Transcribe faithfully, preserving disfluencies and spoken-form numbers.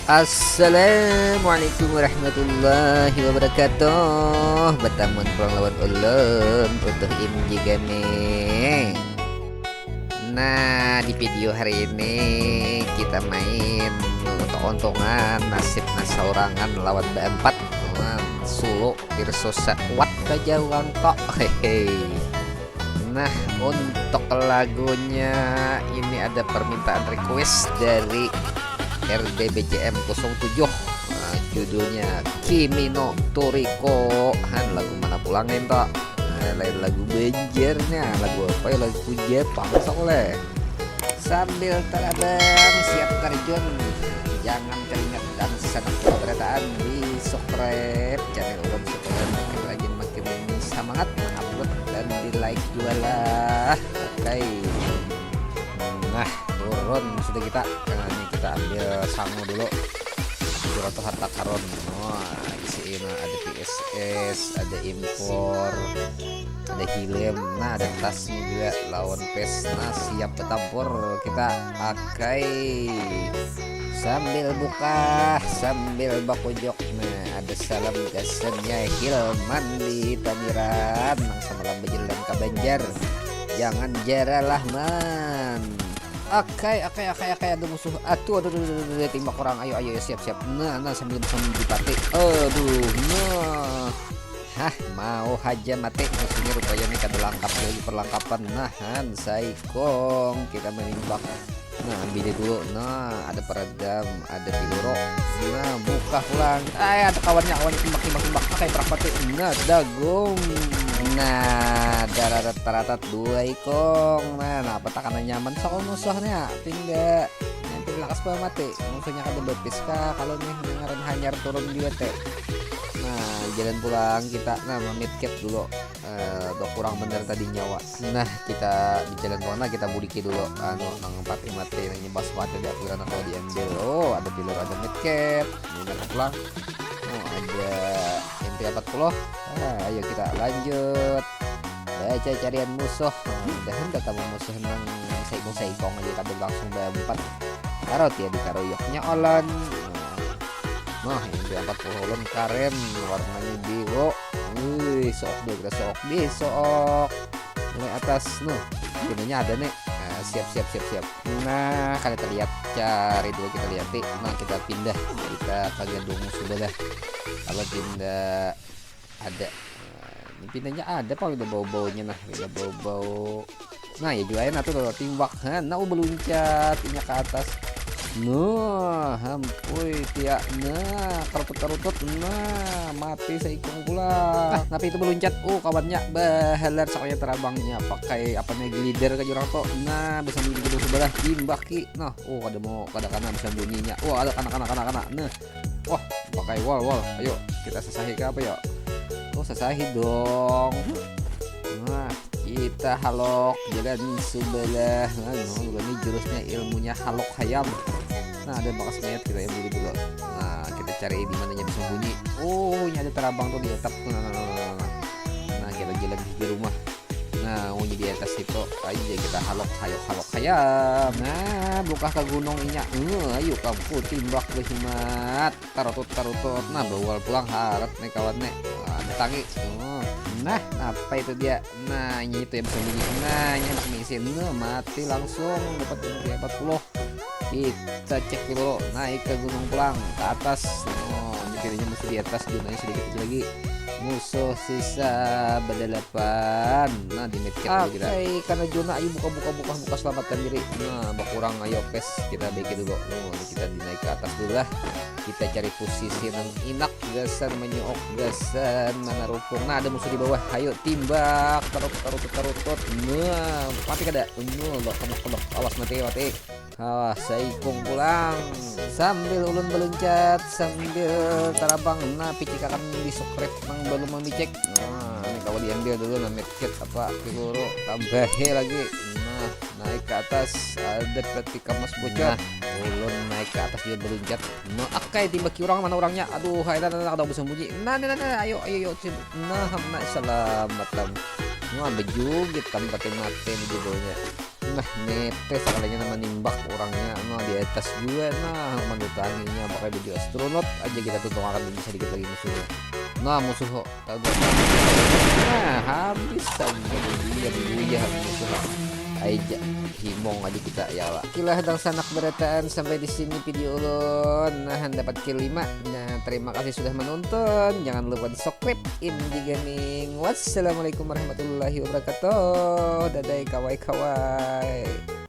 Assalamualaikum warahmatullahi wabarakatuh. Batamun pulang lawan ulun, Utuh Imji Gaming. Nah, di video hari ini kita main keuntungan nasib nah saurangan lawan baempat, lawan sulu versus sekuat bajalan kok. Hehe. Nah, untuk lagunya ini ada permintaan request dari R D B C M kosong tujuh. Nah, judulnya Kimi no Toriko. Han, lagu mana pulang nih, Tok? Nah, lain lagu Banjarnya, lagu apa ya? Lagu Jepang soalnya. Sambil tarabang, siap terjun. Jangan teringat dan senang berataan di subscribe channel ulun supaya makin rajin, makin semangat mengupload dan di like juga lah. Oke. Nah, turun sudah kita. Nah, ini kita ambil sangu dulu. Surat tuh harta karun. Wah, isi ini ada P S S, ada impor, ada helm, nah ada tasnya juga, lawan vest. Nah, siap bertempur kita. Oke. Sambil buka, sambil bakujok. Nah, ada salam gasannya Hilman di Tamiran nang samalam bajalan ka Banjar. Jangan jaralah, Man. Oke, oke, oke, oke, ada musuh. Aduh, aduh, aduh, aduh, aduh, timbak orang. Ayo, ayo, siap, siap. Nah, nah, sambil, sambil dipati. Aduh, nah. Hah, mau haja mati musuhnya rupanya nih, kada lengkap lagi perlengkapan. Nah, han, saikong kita menimbak. Nah, ambil dulu. Nah, ada peredam, ada piluro. Nah, buka pulang. Ay, ada kawannya, kawannya timbak, timbak, timbak. Pakai perak mati. Nah, dagung. Nah, dararat taratat dua ikong. Nah, nah, apa takana nyaman sakal musuhnya? Pindah. Nah, pindah lakas bawa mati. Musuhnya kada bapis kah? Kalau nih, ngaran hanyar turun dia teh. Nah, jalan pulang kita. Nah, mamit cap dulu. Eh, bakurang bener tadi nyawa. Nah, kita di jalan pulang, nah, kita budiki dulu. Anu, nang patih mati, nang nyebas kuat ada, aku kira kalau diambil. Oh, ada pilur, ada medkit. Ini pulang. Oh, ada M P empat puluh. Ah, ayo kita lanjut. Baca carian musuh. Nah, mudahan ketemu musuh nang saikung-saikung aja, kada langsung berempat. Karo tiada karuyuknya, Olan. Nah, nah, M P empat puluh ulun karen, warnanya biru. Wih, sok deh, kita sok deh, sok. Mulai atas, nuh. Pinanya ada nih. Nah, siap, siap, siap, siap. Nah, kada terlihat, cari dulu, kita lihat nih. Nah, kita pindah, kita ke gedung sebelah. Kalau pindah ada. Nah, ini pindahnya ada, Pak, udah bau-baunya, nah, udah bau-bau. Nah, ya juga enak tuh, timbak. Ha, nah, beluncat, inya ke atas. Nah, hampui, tiak. Nah, kerutut-kerutut. Nah, mati saikung pula. Nah, tapi itu beluncat. Oh, kawannya bahalar sakanya terabangnya. Pakai apa nih, glider ke jurang tuh. Nah, bisa di gedung sebelah. Timbak, Ki. Nah, oh, kada mau, kada kana bisa bunyinya. Wah, ada kana, kana, kana, kana. Nah, wah, pakai wall, wall. Ayo, kita sesahi ke apa ya? Oh, sesahi dong. Nah, kita halok jalan sebelah. Nah, ini jurusnya ilmunya halok hayam. Nah, ada bakas mayat, kita yang beli dulu. Nah, kita cari di mananya bisa bunyi. Oh, ini ada terabang tuh di atap tuh. Nah, nah, nah, nah, nah. Nah, kita jalan di rumah. Nah, bunyi di atas itu aja kita halok, hayok, halok hayam. Nah, buka ke gunung inya. Uh, ayo kampur timbak berhimat. Tarutut, tarutut. Nah, bawal pulang harat nih kawan nih. Nah, ada tangi. Oh. Nah, apa itu dia? Nah, ini itu yang bisa bunyi. Nah, ini anak misin. Nah, mati langsung, dapat M P empat puluh. Kita cek dulu, naik ke gunung pulang, ke atas. Oh, ini kayaknya musuh di atas, zonanya sedikit kecil lagi. Musuh sisa berdelapan. Nah, di medkit dulu kita. Oke, karena zona, ayo buka, buka, buka, buka, selamatkan diri. Nah, berkurang, ayo pes, kita baiki dulu. Oh, ini kita dinaik ke atas dulu lah. Kita cari posisi nang inak, gasan menyook, gasan mana rupung. Nah, ada musuh di bawah. Ayo timbak, tarutut, tarutut, tarutut. Nah, mati kada? Nah, lo kebek, kebek. Awas mati, mati. Awas, saikung pulang. Sambil ulun beluncat, sambil tarabang. Nah, picik akan di subscribe nang belum memicik. Nah, ini kalau diambil dulu, nah, medkit apa, peluru, tambahi lagi. Nah, naik ke atas, ada peti kamas bocor. Nah, ulun naik ke atas juga beluncat. Nah, akai timbaki orang, mana orangnya? Aduh, hai, nah, nah, nah, kada bisa bunyi. Nah, nah, nah, nah, ayo, ayo, ayo, sim-, nah, nah, selamat, tam. Nah, bejugit, tam, pati mati nih judulnya. Nah, netes sakalinya nama nimbak orangnya. Nah, di atas juga, nah, mandutanginya pakai baju astronot aja kita tuntungakan bisa dikit lagi musuhnya. Nah, musuh ho. Nah, habis saja buyar buyar musuh. Aja himong aja kita ya lah. Oke lah, dangsanak barataan, sampai di sini video ulun. Nah, dapat kill lima. Nah, terima kasih sudah menonton. Jangan lupa di subscribe Imji Gaming. Wassalamualaikum warahmatullahi wabarakatuh. Dadai kawai-kawai.